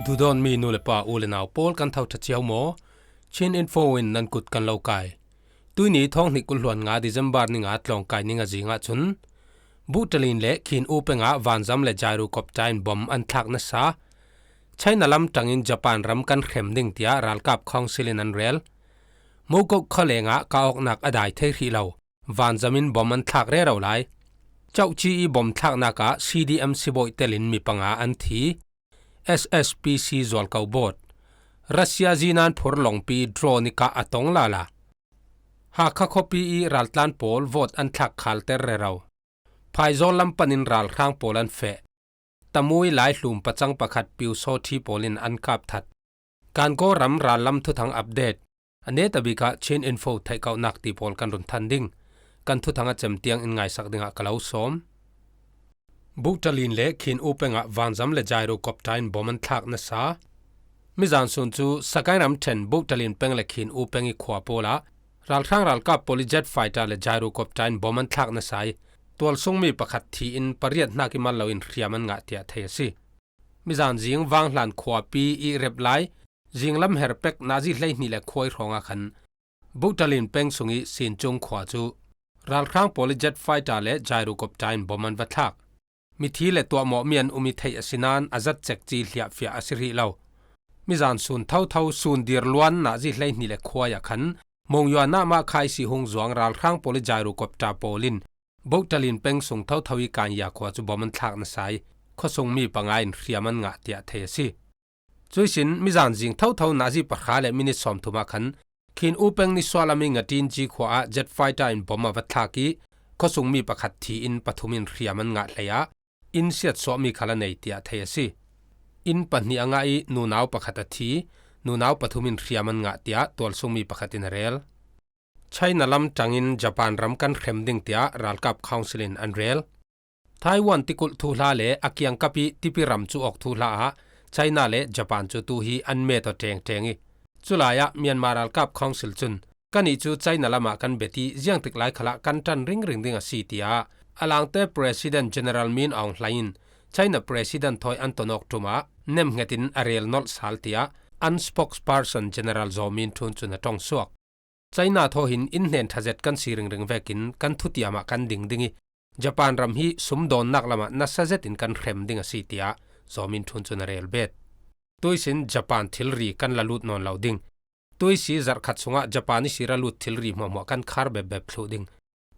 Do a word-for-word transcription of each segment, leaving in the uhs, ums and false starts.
Duhdawtmi nu le pa, u le nau pawl, kan tho ṭha cio maw? Chin Info in nan kut kan lo kai. Tuini thawng hnih kul hluan nga December ni nga tlawngkai ni nga zingah chun Buhṭalin le Khin U pengah vanzam le gyrocopter in bom an thlak nasa. China lam ṭangin Japan ram kan hrem ding tiah ralkap council in an rel. Mokok khualengah kah awknak a dai thei hrih lo vanzam in bom an thlak rero lai. Chauchi i bom thlaknak ah C D M sibawi telin mi panga an thi. S S P C zualko boat, Russia zinan phur lawngpi drone i kah a tong lala. Hakha khuapi i raltlan pawl vote an thlak khalter rero. Phaizawl lam panin ralhrang pawl an feh. Tamui Laihlum pachang pakhat piusaw ṭhi pawlin an kap that. Kankaw ram rallam thuthang update a neta bikah Chin Info theihkauhnak ti pawl kan run than ding. Kan thuthang a cem tiang in ngaisak dingah ka lo sawm. Buhṭalin le Khin U pengah vanzam le gyrocopter in bom an thlak nasa. Mizan sun cu Sagaing ram ṭhen Buhṭalin peng le Khin U peng i khua pawlah ralhrang ralkap pawl i jet fighter le gyrocopter in bom an thlak nasa i tualsungmi pakhat thi in pariat hnak i mal loin hriam an ngah tiah thei a si. Mizan zing Vanghlan khuapi i rep lai zinglam her pek nazi hleihnih le khuai hrawngah khan Buhṭalin peng sung i Sincung khua cu ralhrang pawl i jet fighter le gyrocopter in bom an va thlak. Mithi le tuahmawhmi an um i theih a si nain a zat cekci hliahfiah a si hrih lo. Mizan sun thotho sun dir luan nazi hleihnih le khuai ah khan Monywa Nahma khaisi hung zuang ralhrang pawl i gyrocopter pawl in Buhṭalin peng sung thotho i Kanya khua cu bom an thlak nasa i khuasungmi panga in hriam an ngah tiah thei a si. Cuihsin mizan zing thotho nazi pahra le minit sawmthum ah khan Khin U peng nisuahlam i Ngatinci khua ah jet fighter in bom a va thlak i khuasungmi pakhat thi in pathum in hriam an ngah hlei ah inn siatsuahmi khal a nei tiah thei a si. Inn pahnih a ngah i nunau pakhat a thi, nunau pathum in hriam an ngah tiah tualsungmi pakhat in a rel. China lam ṭangin Japan ram kan hrem ding tiah ralkap council in an rel. Taiwan tikulh thuhla le a kiangkap i tipi ram cu awk thuhla ah China le Japan cu tu hi an met aw ṭengṭeng i, culai ah Myanmar ralkap council cun kannih cu China lamah kan bet i ziangtik lai khalah kan ṭan ringring ding a si tiah a langte President General Min Aung Hlaing in China President thawi an ton awk ṭum ah nemhnget in a rel nolh sal tiah an spokesperson General Zaw Min Htun cun a ṭong suak. China thaw hin in hnen ṭha zet kan si ringring vekin kan thutiam ah kan ding ding i, Japan ram hi sumdawnnak lamah nasa zetin kan hrem ding a si tiah Zaw Min Htun cun a rel bet. Tuihsin Japan thilri kan la lut nawn lo ding. Tuihsi zarhkhat sungah Japan i sira lut thilri hmuahhmuah kan khar bepbep thluh ding.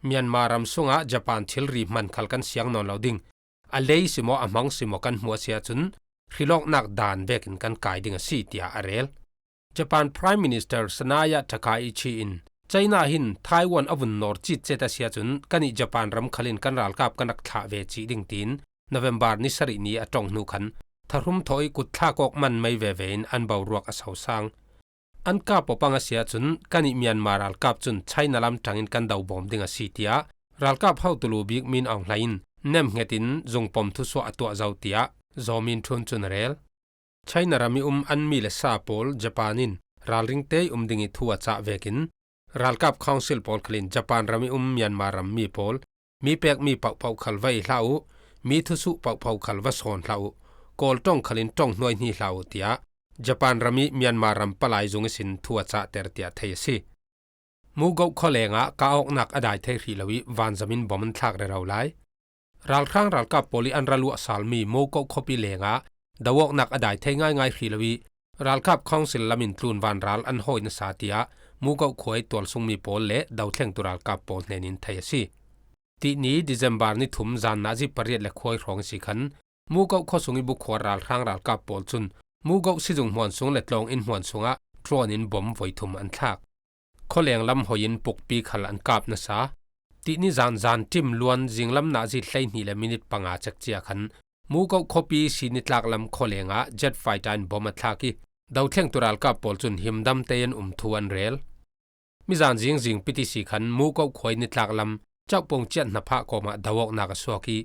Myanmar ram sungah Japan thilri hman khal kan siang nawn lo ding. A lei si maw, a hmang si maw kan hmuh a si ahcun hrilawknak dan vekin kan kai ding a si tiah a rel. Japan Prime Minister Sanae Takaichi in China hin Taiwan a vun nawr citcet a si ahcun kannih Japan ram khal in kan ralkap kan rak thlah ve cih ding tiin November ni sarih ni a ṭong hnu khan thahrum thawh i kut thlak awk man mai veve in an boruak a sosang. An kap aw pang a si ahcun kannih Myanmar ralkap cun China lam ṭangin kan dobawm ding a si tiah ralkap hotu lu bik Min Aung Hlaing in nemhnget in zungpom thusuah a tuah zo tiah Zaw Min Htun cun a rel. China ram i um an mi le sa pawl Japan in ralring te i um ding i thu a cah vekin ralkap council pawl khal in Japan ram i um Myanmar ram mi pawl mi pekmi pohpoh khal va ei hlah u, mi thusuh pohpoh khal va sawn hlah u, Kawl ṭong khal in ṭong hnuaihni hlah u tiah Japan ram i Myanmar ram palai zung ihsin thu a cahter tiah thei a si. Mugoh khualengah kah awknak a dai thei hrih lo i vanzam in bom an thlak rero lai. Ralhrang ralkap pawl i an ra luahsalmi Mugoh khuapi lengah do awknak a dai thei ngaingai hrih lo i ralkap council lam in tlun vanral an hawi nasa tiah Mugoh khua i tualsungmi pawl le dothlengtu ralkap pawl hnen in thei a si. Tihni December ni thum zan nazi pariat le khuai hrawng i si khan Mugoh khuasung i bukhuar ralhrang ralkap pawl cun Mugoh sizung hmuan sung le tlawng in hmuan sungah drone in bom voi thum an thlak. Khualeng lam hoi in pukpi khal an kap nasa. Tihni zan zan ṭim luan zinglam nazi hleihnih le minit panga cekcia khan Mugoh khuapi si nitlak lam khualengah jet fighter in bom a thlak i dothlengtu ralkap pawl cun himdam tein um thu an rel. Mizan zing zing pitisi khan Mugoh khua i nitlak lam Chauhpung ciat hna phah kawmah do awknak a suak i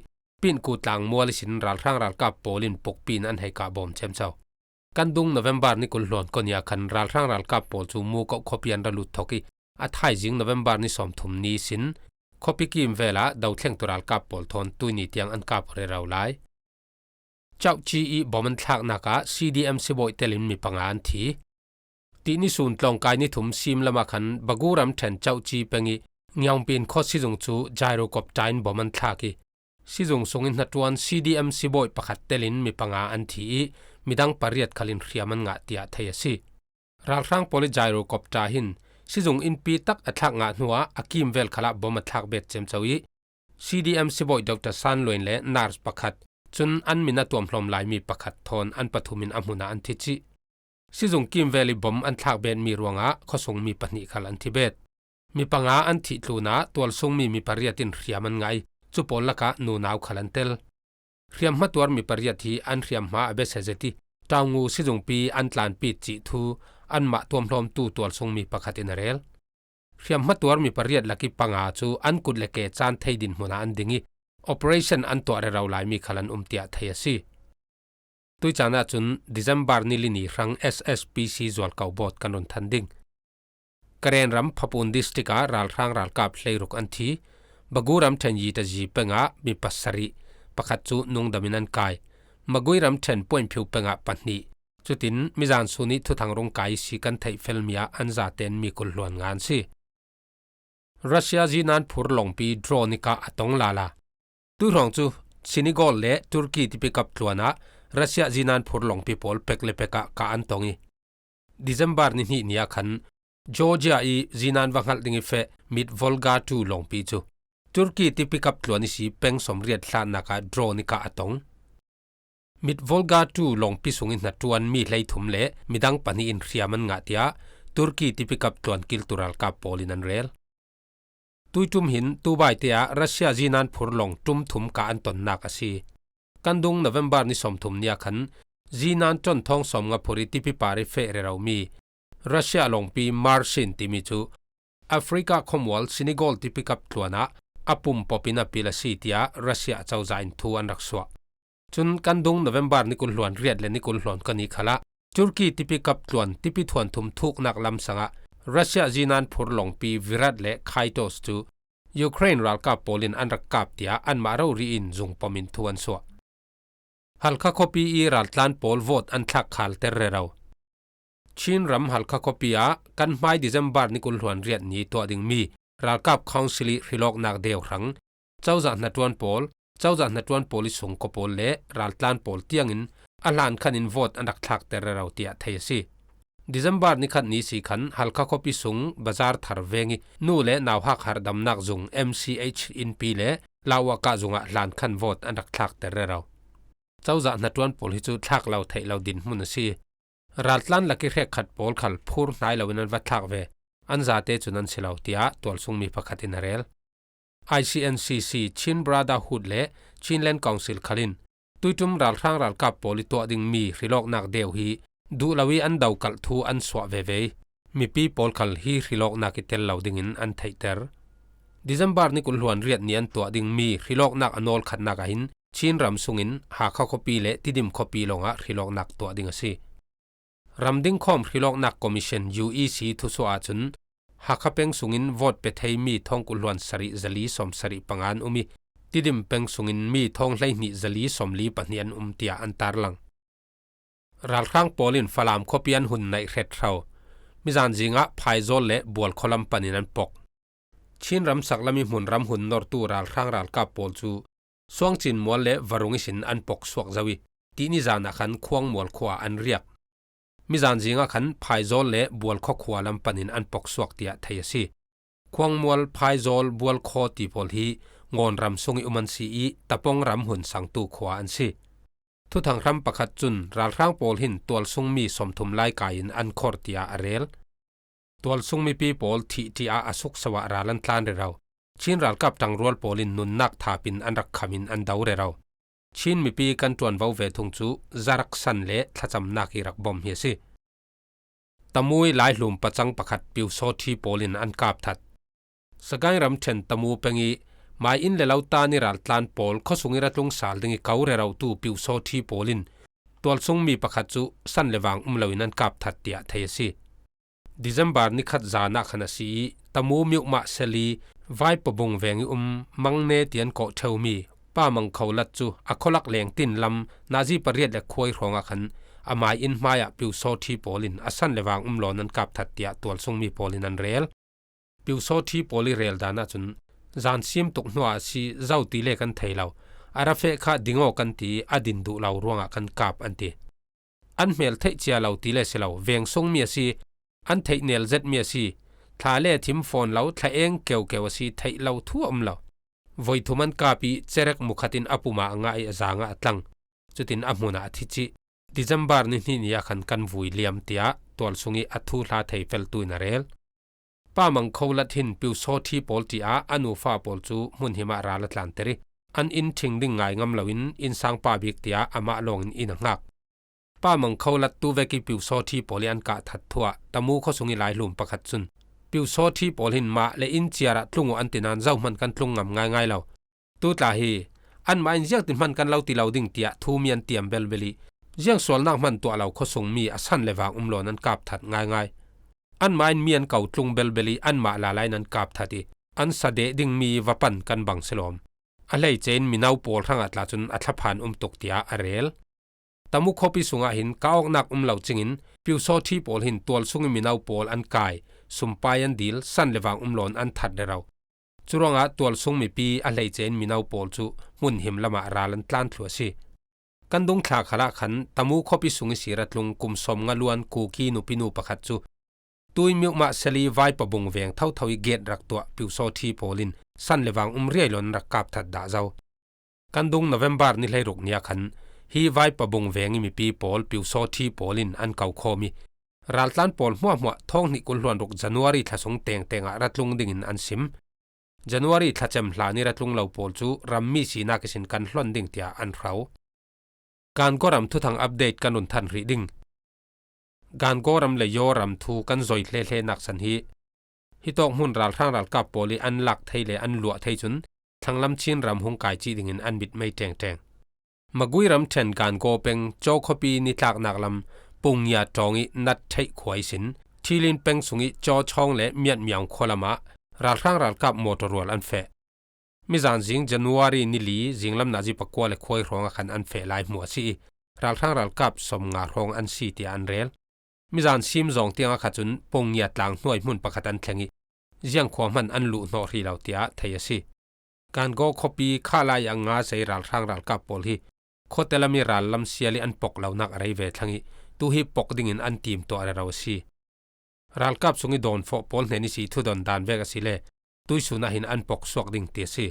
Pinku tlang mual ihsin ralhrang ralkap pawl in pukpi in an hei kah bawm ciamco. Kan dung November ni kul hluan kawnia khan ralhrang ralkap pawl cu Mugoh khuapi an ra lut thawk i a thaizing November ni sawmthum ni ihsin khuapi kim velah dothlengtu ralkap pawl thawn tuini tiang an kap rero lai. Chauchi ih bom an thlaknak ah C D M sibawi telin mi panga an thi. Tihni sun tlawngkai ni thum sim lamah khan Bagu ramṭhen Chauchi peng ih Ngiaungpin khaw sizung cu gyrocopter in bom an thlak ih, sizung sungin hnaṭuan C D M sibawi pakhat telin mi panga an thi ih, midang pariat khalin hriam an ngah, tiah thei a si. Ralhrang pawl ih gyrocopter hin sizung innpi tak a thlak ngah hnuah a kimvel khalah bom a thlak bet ciamco ih, C D M sibawi Doctor San Luin le nurse pakhat, cun an min a tuamhlawm laimi pakhat thawn an pathum in a hmun ah an thi cih. Sizung kimvel ih bom an thlak betmi ruangah khuasungmi pahnih khal an thi bet. Mi panga an thih tlunah tualsungmi mi pariat in hriam an ngah ih, cu pawl lakah nunau khal an tel. Hriamhma tuarmi pariat hi an hriamhma a besia zet ih, Taungu sizungpi an tlanpit cih thu anmah tuamhlawmtu tualsungmi pakhat in a rel. Hriamhma tuarmi pariat lakih panga cu an kut le ke caan thei dinhmun ah an ding ih, operation an tuah rero laimi khal an um, tiah thei a si. Tuicaan ahcun December ni li ni hrang S S P C zualko bawt kan run than ding. Karen ram Phapun district ah ralhrang ralkap hleiruk an thi. Bagu ramṭhen Yitazi peng ah mi pasarih, pakhat cu nungdam in an kai. Magui ramṭhen Puainphiu peng ah pahnih. Cutin mizan sun ih thuthang rung kai ihsi kan theih felmi ah an zaten mi kul hluan nga an si. Russia zinan phur lawngpi drone ih kah a tong lala. Tuihrawng cu Senegal le Turkey tipikap tluan ah Russia zinan phur lawngpi pawl pek le pek ah kah an tong ih, December ni hnih ni ah khan Georgia ih zinan va hngalh ding ih feh mit Volga two lawngpi cu Turkey tipikap tluan ihsi peng sawmriat hlatnak ah drone ih kah a tong. Mit Volga two lawngpi sungin hnaṭuan mi hleithum le midang pahnih in hriam an ngah, tiah Turkey tipikap tluan kiltu ralkap pawl in an rel. Tuiṭum hin Tubai te ah Russia zinan phur lawng ṭum thum kah an tonnak a si. Kan dung November ni sawmthum ni ah khan zinan ṭon thawng sawmnga phur ih tipi par ih feh reromi Russia lawngpi Marsin timi cu Africa khuamual Senegal tipikap tluan ah a pumpop in a pil a si, tiah Russia cozah in thu an rak suah. Cun kan dung November ni kul hluan riat le ni kul hluan kua ni khalah Turkey tipikap tluan tipi thuanthum thuknak lamsang ah Russia zinan phur lawngpi Virat le Kaitos cu Ukraine ralkap pawl in an rak kap, tiah anmah rori in zungpom in thu an suah. Halkha khuapi ih raltlan pawl vote an thlak khalter rero. Chin ram Halkha khuapi ah kan hmai December ni kul hluan riat ni tuah dingmi ralkap council ih hrilawknak deu hrang cozah hnaṭuan pawl, cozah hnaṭuan pawl ih sungkua pawl le raltlan pawl tiangin a hlan khan in vote an rak thlakter rero, tiah thei a si. December ni khat ni si khan Halkha khuapi sung bazar thar veng ih nu le nauhak harhdamnak zung M C H innpi le Lauaka zungah hlan khan vote an rak thlakter rero. Cozah hnaṭuan pawl hi cu thlak lo theih lo dinhmun a si. Raltlan lak ih hrekkhat pawl khal phur hnai loin an va thlak ve. An zate cun an si lo, tiah tualsungmi pakhat in a rel. I C N C C, Chin Brotherhood le Chinland Council khal in tuiṭum ralhrang ralkap pawl ih tuah dingmi hrilawknak deu hi duh lo ih an dokalh thu an suah veve ih, mipi pawl khal hi hrilawknak ih tel lo dingin an theihter. December ni kul hluan riat ni an tuah dingmi hrilawknak a nawl khatnak ahhin Chin ram sungin Hakha khuapi le Tidim khuapi lawngah hrilawknak tuah ding a si. Ramding khawm hrilawknak commission U E C thusuah ahcun Hakha peng sungin vote pe theimi thawng kul hluan sarih zali sawm sarih panga an um ih, Tidim peng sungin mi thawng hleihnih zali sawmli pahnih an um, tiah an tarlang. Ralhrang pawl in Falam khuapi an hun naih hret hro. Mizan zingah Phaizawl le Bualkhaw lam panin an pok. Chin ram saklam ih hmunram hun nortu ralhrang ralkap pawl cu Suangcin mual le Varung ihsin an pok suak zo ih, tihni zan ah khan Khuangmual khua ah an riak. Mizan zingah khan Phaizawl le Bualkhaw khua lam panin an pok suak, tiah thei a si. Khuangmual, Phaizawl, Bualkhaw ti pawl hi Ngawn ram sung ih um an si ih, Tapong ram hun sangtu khua an si. Thuthang hram pakhat cun ralhrang pawl hin tualsungmi sawmthum lai kai in an khor, tiah a rel. Tualsung mipi pawl thih ṭih ah a sukso ah ral an tlan rero. Chin ralkap ṭangrual pawl in nunnak thap in an rak kham in an do rero. Chin mipi kan ṭuanvo ve thung cu zarak san le thlacamnak ih rak bawm hi a si. Tamu ih laihlum pacang pakhat Pyusawṭhi pawl in an kap that. Sagaing ramṭhen Tamu peng ih mai inn le lo tan ih raltlan pawl khuasung ih ra tlung sal ding ih ko rerotu Pyusawṭhi pawl in tualsungmi pakhat cu san le vang um loin an kap that, tiah thei a si. December ni khat zan ah khan a si ih, Tamu miuhmah seli Vaipabung veng ih um Mangne tian kawh ṭheumi Pa Mang Kho Lat cu a khualak lengtin lam nazi pariat le khuai hrawngah khan a mai inn hmaiah Piusawthi pawl in a san le vang um lawn an kap that tiah tualsung mi pawl in an rel. Piusawthi pawl i rel dan ahcun zan sim tuk hnuah a si zo ti le kan thei lo, a ra feh kha ding aw kan ti, a din duh lo ruangah kan kap an ti. An hmel theih cia lo ti le si lo, veng sungmi a si, an theih nel zetmi a si, thla le thim fawn lo, thla eng keukeu a si, theih lo thu a um lo. Voi thum an kap i cerek mukhat in a pum ah a ngah i a zang ah a tlang. Cutin a hmun ah a thi cih. December ni hnih ni ah khan kan vui liam tiah tualsung i a thuhla thei feltu in a rel. Pa Mang Kho Lat hin Piusawthi pawl ṭih ah a nufa pawl cu hmunhim ah ral a tlanter i an inn ṭhing ding ngai ngam loin innsang pa bik tiah amah lawngin inn a hngak. Pa Mang Kho Lat tu vek i Piusawthi pawl i an kah that thu ah Tamu khuasung i Lailum pakhat cun Piusawthi pawl hin mah le inn ciar ah tlung uh an ti nain zohman kan tlung ngam ngaingai lo. Tu tla hi anmah in ziangtin hman kan lo ti lo ding tiah thumi an tiam belbel i ziang sualnak hman tuah lo khuasung mi a san le vang um lawn an kap that ngaingai. Anmah in mi an ko tlung belbel i anmah lala in an kap that i an sa deh ding mi va pan kan bang si lawm. A hleice in mino pawl hrangah tla cun a thlaphan um tuk tiah a rel. Tamu khuapi sungah hin ka awknak um lo cingin Piusawthi pawl hin tualsung i mino pawl an kai, sumpai an dil, san le vang um lawn an that rero. Curuangah tualsung mipi a hleice in mino pawl cu hmunhim lamah ral an tlan thlu a si. Kan dungthla khalah khan Tamu khuapi sung i sira tlung kum sawmnga luan Kuki nupinu pakhat cu Tui Myukmah Seli Vaipa Bung veng thotho i gate rak tuah Piusawthi pawl in san le vang um riai lo an rak kap that dah zo. Kan dung November ni hleiruk ni ah khan hi Vaipa Bung veng i mipi pawl Piusawthi pawl in an ko khawm i raltlan pawl hmuahhmuah thawng hnih kul hluan ruk January thla sung tengteng ah ra tlung dingin an sim. January thlacem hlan i ra tlung lo pawl cu rammi sinak ihsin kan hlon ding tiah an hro. Gangaw ram thuthang update kan run than rih ding. Gangaw ram le Yaw ram thu kan zoi hlehlenak san hi. Hitawk hmun ralhrang ralkap pawl i an lak thei le an luah thei cun thlanglam Chin ram hung kai cih dingin an mit mei ṭengṭeng. Magui ram ṭhen Gangaw peng Caw khuapi nitlaknak lam Pungngia ṭawng i Nat Theih khua ihsin Thilin peng sung i Caw Chawng le Miat Miaung khua lamah ralhrang ralkap mawṭaw rual an feh. Mizan zing January ni li zinglam nazi pakua le khuai hrawngah khan an feh lai hmuh a si i ralhrang ralkap sawmnga hrawng an si tiah an rel. Mizan sim zawng tiangah kha cun Pungngia tlang hnuai hmun pakhat an thleng i ziang khua hman an luh hnawh hrih lo tiah thei a si. Gangaw khuapi khalai a nga zei ralhrang ralkap pawl hi khuate lam i rallam sial i an pok lonak a rei ve thlang i tu hi pok dingin an tim tuah rero a si. Ralkap sung i dawnfawh pawl hnen i si thudon dan vek a si le tuisun ah hin an pok suak ding ti a si.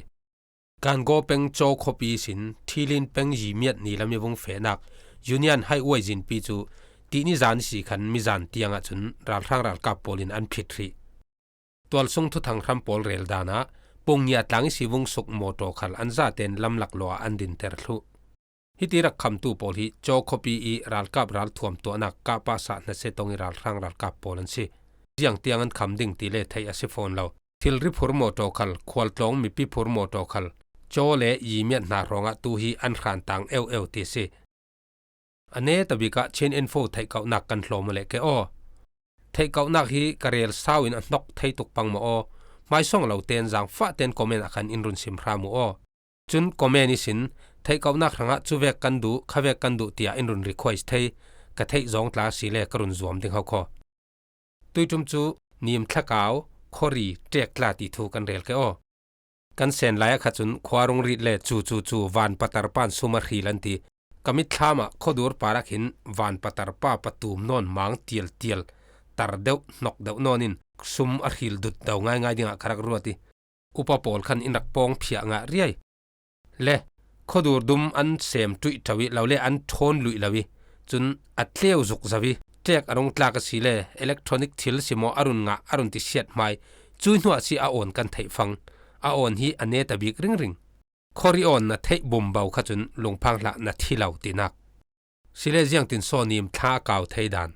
Gangaw peng Caw khuapi ihsin Thilin peng Yi Miat ni lam i vung fehnak Union Highway zinpi cu tihni zan i si khan mizan tiangah cun ralhrang ralkap pawl in an phit hrih. Tualsung thuthang hram pawl rel dan ah Pungngia tlang i si vung suk mawṭaw khal an zaten lamlak lawh ah an dinter thluh. Hiti rak khamtu pawl hi Caw khuapi i ralkap ralthuam tuahnak kah pahsah hnasia tong i ralhrang ralkap pawl an si. Ziang tiang an kham ding ti le theih a si fawn lo. Thilri phur mawṭaw khal, khualtlawng mipi phur mawṭaw khal, Caw le Yi Miat hna hrawngah tu hi an hran tang eueu ti a si. A neta bik ah Chin Info theihkauhnak kan hlawm le ke aw. Theihkauhnak hi ka rel sau in a hnok thei tuk pang maw aw. Hmaisawng lo ten zangfah ten comment ah khan in run sim hram uh aw. Cun comment ihsin theihkauhnak hrangah cuvek kan duh, khavek kan duh tiah in run request thei, ka theih zawng tla si le ka run zuam ding ho kho. Tuiṭum cu nim thlakau, khawri, ṭek tla ti thu kan rel ke aw. Kan sen lai ah kha cun khua rung rit le cu cu cu van patar pan sum a hril an ti. Ka mitthlam ah khuadur parak hin van patar pa patum nawn mang tial tial tar deuh hnok deuh nawn in sum a hril dut do ngaingai dingah ka rak ruat i upa pawl khan in rak pawng phiah ngah riai. Le, khuadur dum an sem ṭuih ṭo i lo le an ṭhawn luih lo i cun a tleu zuk zo i ṭek a rung tlak a si le electronic thil si maw a run ngah a run ti siat hmai cui hnuah si a awn kan theih fang. A awn hi a neta bik ringring. Khawri awn na theih bumbo kha cun lungphang hlah na thi lo tinak. Sile ziangtin saw nim thla a kau thei dan.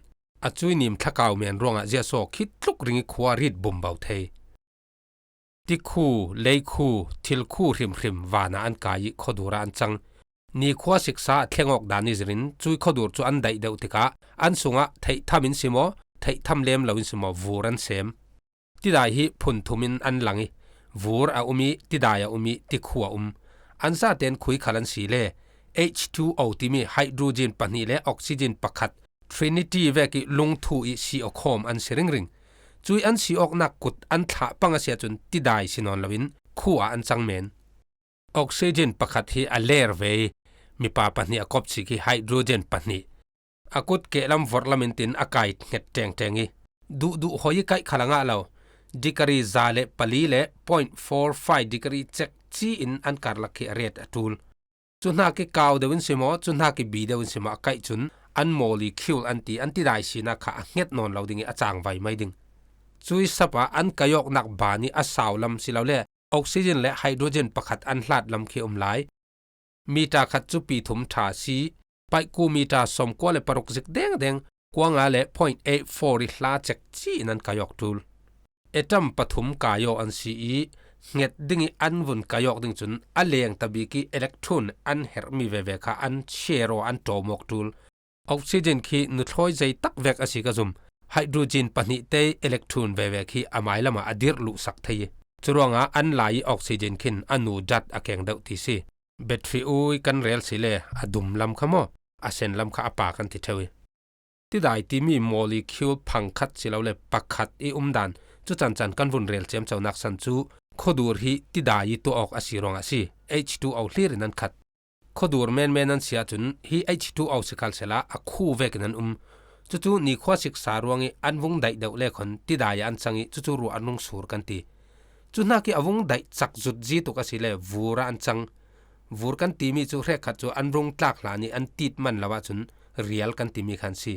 A cui nim thla kau men ruangah ziah saw khi tluk ring i khua rit bumbo thei. Tikhu, leikhu, thilkhu hrimhrim vanah an kai i khuadur ah an cang. Nikhua siksa a thleng awk dan i zirin cui khuadur cu an daih deuh tikah an sungah theihtham in si maw, theihtham lem lo in si maw, vur an sem. Tidai hi phun thum in an lang i, vur a um i, tidai a um i, tikhu a um. An zaten khui khal an si le H two O timi hydrogen pahnih le oxygen pakhat Trinity vek ih lungthu ih si awkhawm an si ringring. Cui an si awknak kut an thlah pang a si ahcun tidai si nawn loin khu ah an cang men. Oxygen pakhat hi a ler ve ih mipa pahnih a kop sik ih hydrogen pahnih a kut kehlam vorhlam in tin a kai hnget ṭengṭeng ih duhduh hoi ih kaih khal a ngah lo. Degree za le pali le point four five degree cek ci in an karlak khi a ret a ṭul. Cu hnak ih kau deuh in si maw, cu hnak ih bi deuh in si maw a kaih cun an molecule an ti an tidai sinak kha a hnget nawn lo ding ih a cangvai mai ding. Cui sap ah an kaih awknak ban ih a sau lam si lo le oxygen le hydrogen pakhat an hlat lam khi a um lai. Mita khat cu pi thum ṭha si, paihku mita sawmkua le paruk zik dengdeng, kuanga le point eight four ih hla cek ci in an kaih awk ṭul. Atom pathum kaih awk an si ih hnget ding ih an vun kaih awk ding cun a leng tabik ih electron an herhmi veve kha an share aw an ṭawm awk ṭul. Oxygen khi nuthlawi zei tak vek a si ka zum. Hydrogen pahnih te electron veve khi a mailam ah a dirh luhsak thei ih curuangah an lai ih oxygen khin a nu dat a keng deuh ti si. Battery ui kan rel si le a dum lam kha maw, a sen lam kha a pa kan ti ṭheu ih. Tidai timi molecule phang khat si lo le pakhat ih umdan cu cancan kan vun rel ciamconak san cu khuadur hi tidai ih tuah awk a si ruangah a si. H two O hlir in an khat. Khuadur menmen an si ahcun hi H two O si khal sehla a khu vekin an um. Cucu nikhua siksa ruangih an vung daih deuh le khon tidai ah an cang ih cucu ruah an rung sur kan ti. Cu hnak ih a vung daih cak zutzi tuk a si le vur ah an cang. Vur kan timi cu hrekkhat cu an rung tlak hlan ih an tit man lo ahcun rial kan timi kha an si.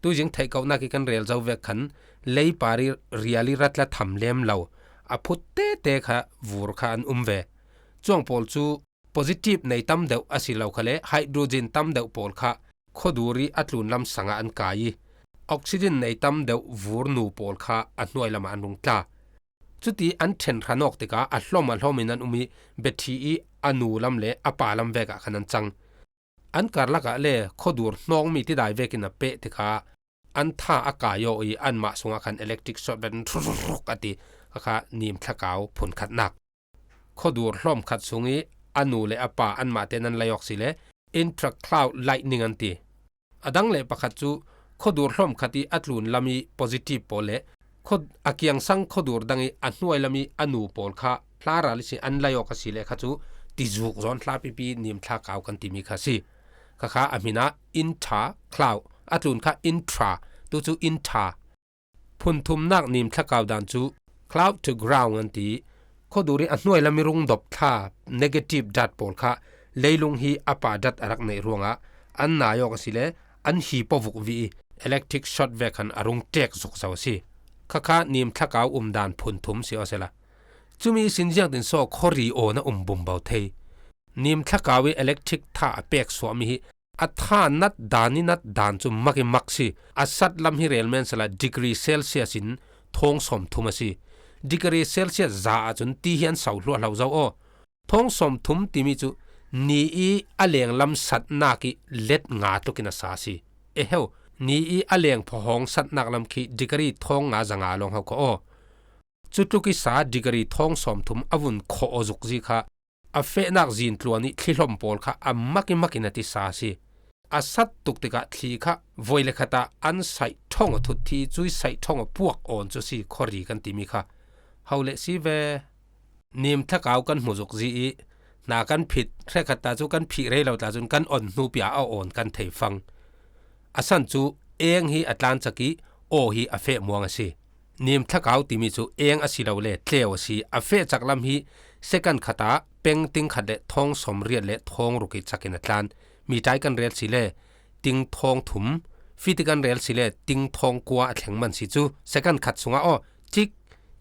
Tuizing theihkohnak ih kan rel zo vek khan leipar ih rial ih ratla tham lem lo a phut tete kha vur kha an um ve. Cuang pawl cu positive nei tam deuh a si lo kha le hydrogen tam deuh pawl kha khuadur ih a tlunlam sangah an kai ih oxygen nei tam deuh vur nu pawl kha a hnuai lamah an rung tla. Cuti an ṭhen hran awk tikah a hlawm a hlawm in an um ih battery ih a nu lam le a pa lam vekah khan an cang. An karlak ah le khuadur hnawngmi tidai vekin a peh tikah an tha a kai aw ih anmah sungah khan electric short vet ruk a ti. Kha kha nim thlakau phunkhatnak. Khuadur hlawm khat sung ih a nu le a pa anmah tein an lei awk si le intracloud lightning an ti. A dang le pakhat cu khuadur hlawm khat ih a tlun lam ih positive pawl le khuad-, a kiangsang khuadur dang ih a hnuai lam ih a nu pawl kha hla ral ihsin an lei awk a si le kha cu tizuk zawn hla pipi nim thlakau kan timi kha a si. Kha kha a hmin ah intracloud, a tlun kha intra, tu cu intra. Phunthumnak nim thlakau dan cu cloud to ground an ti. Khuadur ih a hnuai lam ih rung dop thla negative dat pawl kha leilung hi a pa dat a rak neih ruangah an nai awk a si le an hi pawvuk vi ih electric short vek khan a rung ṭek zuk zo a si. Kha kha nim thlakau um dan phunthum si aw sehla. Cumi ihsin ziangtin saw khuari awn a um bumbo thei. Nim thlakau ih electric tha a pek suahmi hi a tha nat dan ih nat dan cu mak ih mak si. A sat lam hi rel men sehla degree Celsius in thawng sawmthum a si. Degree Celsius za ahcun ti hi an so hluahhlo zo aw. Thawng sawmthum timi cu ni ih a lenglam satnak ih let nga tlukin a sa a si. Eheu, ni ih a leng phawhawng satnak lam khi degree thawng nga za nga lawng ho kha aw. Cutluk ih sa degree thawng sawmthum a vun khawh aw zukzi kha a fehnak zintluan ih thlihlawm pawl kha a mak ih mak in a tisa a si. A sat tuk tikah thli kha voi le khat ah an saih ṭhawng a thut thi, cui saih ṭhawng a puak awn cu si khuari kan timi kha ho le si ve. Nim thlakau kan hmu zukzi ih hna kan phit, hrekkhat ta cu kan phih rei lo tla cun kan on hnu pia a awn kan thei fang. A san cu eng hi a tlancak ih aw hi a feh muang a si. Nim thlakau timi cu eng a si lo le tleu a si. A feh cak lam hi second khat ah peng ting khat le thawng sawmriat le thawng ruk ih cak in a tlan. Miṭai kan rel si le ting thawng thum, fiti kan rel si le ting thawng kua a thleng man si cu second khat sungah aw, tik,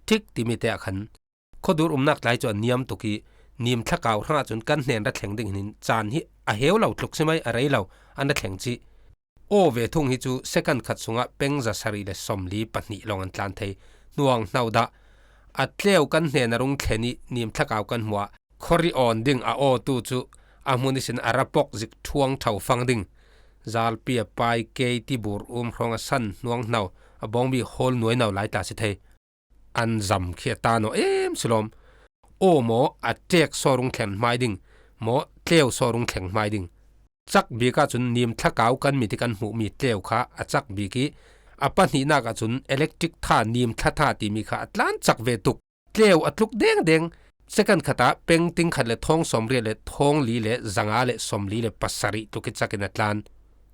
tik timi te ah khan khuadur umnak tlai cu a niam tuk ih nim thlakau hrangah cun kan hnen ra thleng ding hin caan hi a heu lo tluk si mai, a rei lo an ra thleng cih. Aw ve thung hi cu second khat sungah peng za sarih le sawmli pahnih lawng an tlan thei. Hnuang hno dah a tleu kan hnen a rung thlen ih nim thlakau kan hmuh ah khuari awn ding a awtu cu a hmun ihsin a ra pok zik ṭhuang ṭho fang ding. Zalpi a pai kei tibur um hrawng a san hnuang hno a bawngbi hawl nuai no lai tla si thei. An zam khi a ta naw em si lawm. Aw maw a ṭek saw rung thlen hmai ding. maw, tleu sawrung thleng hmai ding. Chak bik ahcun nim thlakau kan mit ih kan hmuhmi tleu kha a chak bik ih a pahnihnak ahcun electric tha, nim thla tha timi kha a tlan chak ve tuk. Tleu a tluk dengdeng. Second khat ah pengting khat le thawng sawmriat le thawng li le zanga le sawmli le pasarih tluk ih chak in a tlan.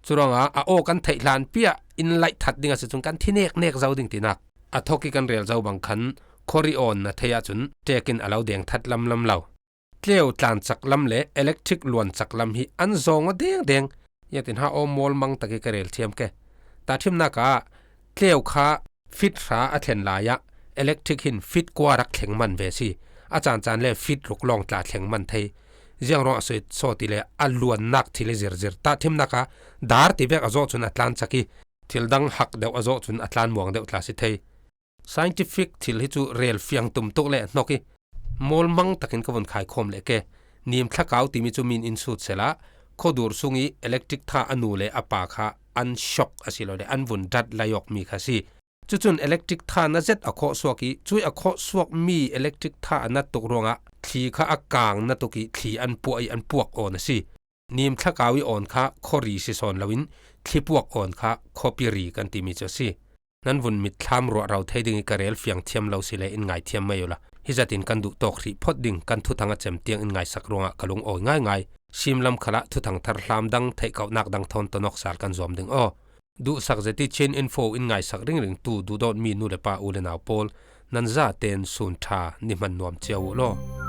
Curuangah a aw kan theih hlan piah in laih that ding a si cun kan thi neknek zo ding tinak. A thawk ih kan rel zo bang khan khuari awn na theih ahcun ṭek in a lo deng that lamlam lo. Tleu tlan cak lam le electric luan cak lam hi an zawng aw dengdeng. Ziangtin ha aw, mawlmang tak ih ka rel thiam ke. Tahṭhimnak ah tleu kha fit hra a thlen lai ah electric hin fit kua rak thleng man ve si. A caan caan le fit ruk lawng tla thleng man thei. Ziang ruang a sawt sawt ih le a luannak thil ih zirzir. Tahṭhimnak ah dar ti vek a zawh cun a tlan cak ih thil dang hak deuh a zawh cun a tlan muang deuh tla si thei. Scientific thil hi cu rel fiang tum tuk le hnok ih mawlmang takin ka vun khaikhawm leh ke. Nim thlakau timi cu min in sut sehla, khuadur sung ih electric tha a nu le a pa kha an shock asilole an vun dat lai awkmi kha si. Cucun electric tha na zet a khawhsuak ih, cuih a khawhsuakmi electric tha a nat tuk ruangah thli kha a kang na tuk ih thli an puah ih an puak awn a si. Nim thlakau ih awn kha khuari si sawn loin thli puak awn kha khuapi ri kan timi cu a si. Nan vun mitthlam ruah ro thei ding ih ka rel fiang thiam lo si le in ngaithiam mai uhla, hi zatin kan duh tawk hrih phot ding kan thuthang a cem tiang in ngaisak ruangah ka lungawi ngaingai. Simlam khalah thuthang thar hlam dang theihkauhnak dang thawn tonawk sal kan zuam ding aw. Duhsak zet ih Chin Info in ngaisak ringringtu duhdawtmi nu le pa, u le nau pawl, nan zaten sun ṭha, ni hman nuam cio uh law.